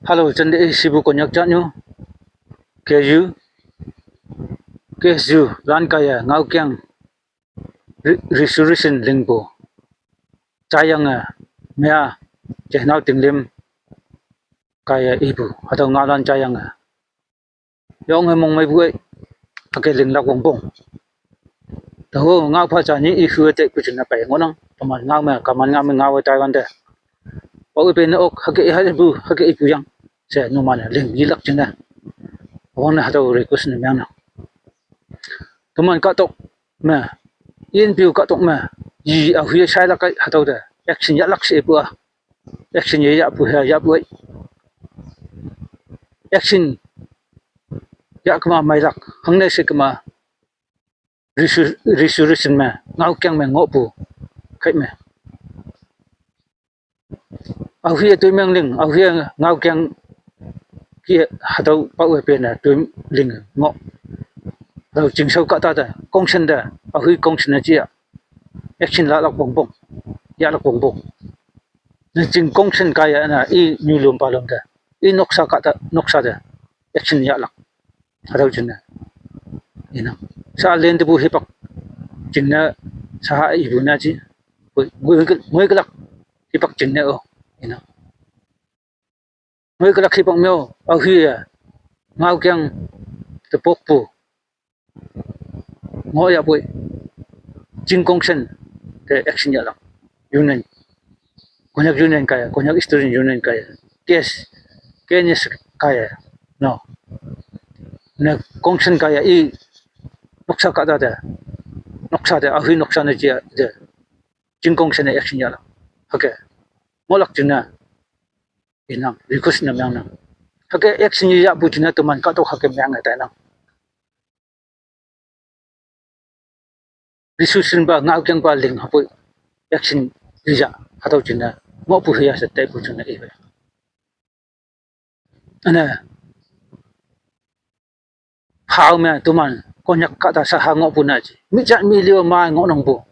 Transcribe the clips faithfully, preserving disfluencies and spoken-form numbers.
Hello, chande e sibu Konyak jatnyu. Keju. Keju, lan kaya, ngaokiang. Re-, resolution lingpu. Chayang a, mea, chehnao tinglim. Kaya ipu, hatüo ngaolan chayang a. Yong e mongmeipu e, hüke linglak wongpong. Taho ngao pha ja nyi ihu e te pu jingne pei ngohnang, teman ngao me, kaman ngao me ngao e taiwante. Pao e pene ok, hüke i haipu, hüke ipu yang. She numan-e ling yilak jingne. Wangne hatüo request ne mengnang. Teman kahtok me, inpu kahtok me, yi ahu ye shailak kai hatüo te, action yahlak she ipu a. Action ye yahpu he yahpu e. Action yah kema meilak, hangne she kema, resu-, resolution me, ngaokiang me ngohpu, kei me. Aohe toimeng ling, aohe ngaokiang ki hatüo pao e pene toi ling ngoh. Hatüo chingshao kahta te, council te, aohe council ne jia. Action lahlak wongpong, yahlak wongpong. Ne ching council kaiye na i nyulom palom te, i noksa kahta, noksa te, action yahlak. Hatüo jingne. Inang. Sha len tepu hipak jingne, shaha ipu na ji. Ngoi, ngoi, ngoikelak hipak jingne o. Inang. Ngoikelak hipak me-o, aohe-e, ngaokiang tepokpu. Ngohyahpoi, ching council te action yahlak. Union. Konyak Union kaiye, Konyak Student Union kaiye. K S, K N S kaiye. No. Ne council kaiye i noksa kahta te. Noksa te, aohe noksa ne jia te. Ching council ne action yahlak. Hüke. Ngohlak jingne. Inang, request ne mengnang. Hüke action yeyahpu jingne teman kahtok hüke meng e tainang. Resolution pa, ngaokiang pa ling hapoi, action yeya, hatüo jingne, ngohpu heya she taipu jingne ipe. Üne, phao me toman, Konyak kahta shaha ngohpu na ji. Mi jat mi lio ma ngohnangpu.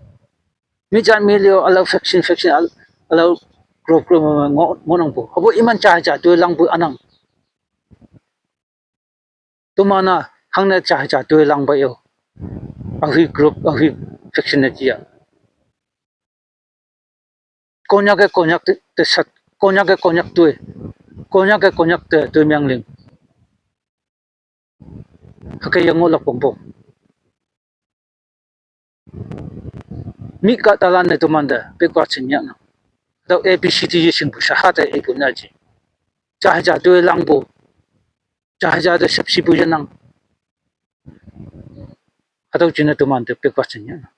Mi jat mi lio ülao faction, faction, ül-, ülao group, group me ngoh, ngohnangpu. Hüpoi iman ja ja toilangpu ünang. Toman-a hangne ja ja toilang pei yo. Aohe group, aohe faction ne jia. Konyak-e Konyak te, te sat, Konyak-e Konyak toi, Konyak-e Konyak te toimeng ling. Hüke ye ngohlak wongpong. Mi kahtalan-e tomante backward shin yahnang. Hatüo A B C D yeshingpu shaha te ipu na ji. Ja ja toilangpu. Ja ja te shepshipu yenang. Hatüo jingne tomante backward shin yahnang.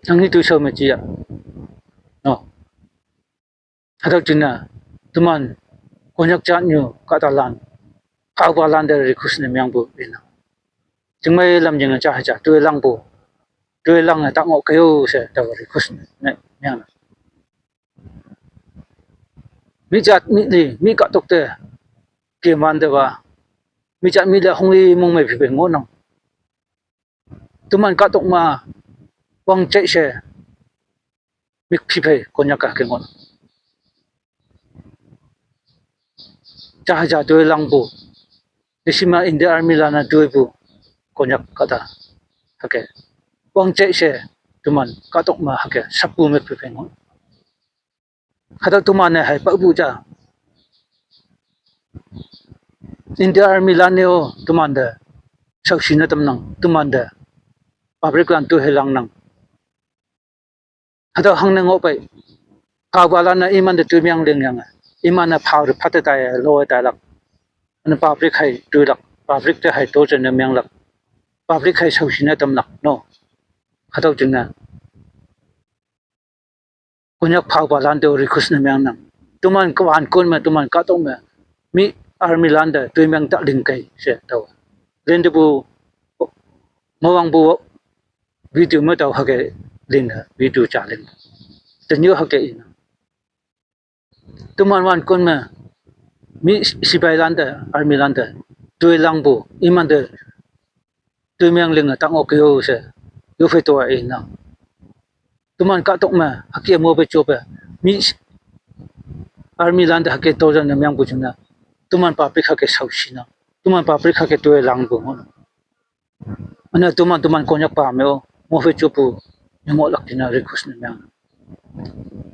Nangi toishao me jia. No. Hatüo jingne, teman, Konyak jatnyu kahtalan, phaopalante request ne mengpu inang. Chingmei lam jingne ja ja toilangpu, toilange tak ngoh keo she taowe request ne mengnang. Mi jat mi li, mi kahtok te, kemante wa, mi jat mi li hongli mongmei phi pei ngohnang. Teman kahtok ma, wangchei she, mik phi phei Konyak kahke ngoh. Ja ja toilangpu. Isima India Army lan-a toipu. Konyak kahta. Hüke. Wangchei she, teman kahtok ma hüke, sappu mik phi phei ngoh. Hatüo teman-e hei paopu ja. India Army lan-e-o temante shaoshi ne tamnang, temante public lan toi helangnang. Hatüo hangne ngoh pei. Phaopalan-e imante toimeng lingyange, iman-e phao te phatte taiye lo tailak. Üne public hei toilak, public te hei toje ne menglak. Public hei shaoshi ne tamlak, no. Hatüo jingne Konyak phaopalan te request ne mengnang. Teman kawan kon me, teman kahtok me, mi army lan te toimeng ta lingkei she tao. Len tepu, mawangpu video me tao hüke linge, video ja ling. Tenyo hüke inang. Teman wan kon me, mi sipai lan te, army lan te, toilangpu, imante, toimeng linge tak ngoh keo she, yo phei to inang. Teman kahtok me, hüke mo pe jo pe, mi army lante hüke tojan ne mengpu jingne, toman public hüke shaoshinang, toman public hüke toi langpu ngohnang. Üne toman, toman Konyakpa me-o, mophei jopu, ne ngohlak jingne request ne mengnang.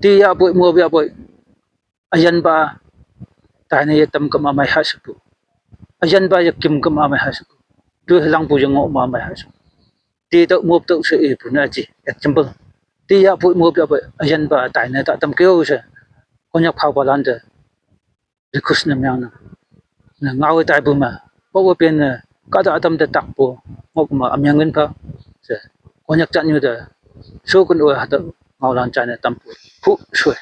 Tiyahpoi, moyahpoi, üyanpa, taine yetam kema mei hashepu. Üyanpa yekim kema mei hashepu. Toi langpu yengoh ma mei hashepu. Titüoh moptüoh she ipu ne ji, example. Tiyahpoi, moyahpoi, üyanpa taine ta tam keo she, Konyak phaopalante request ne mengnang. Ne ngaowe taipu me, paowe penne, kahta ütam te takpu, ngohkema ümeng ngin pha, she, Konyak jatnyu te, shoken-o hatüo ngaolan jaine tampu, pu shoi.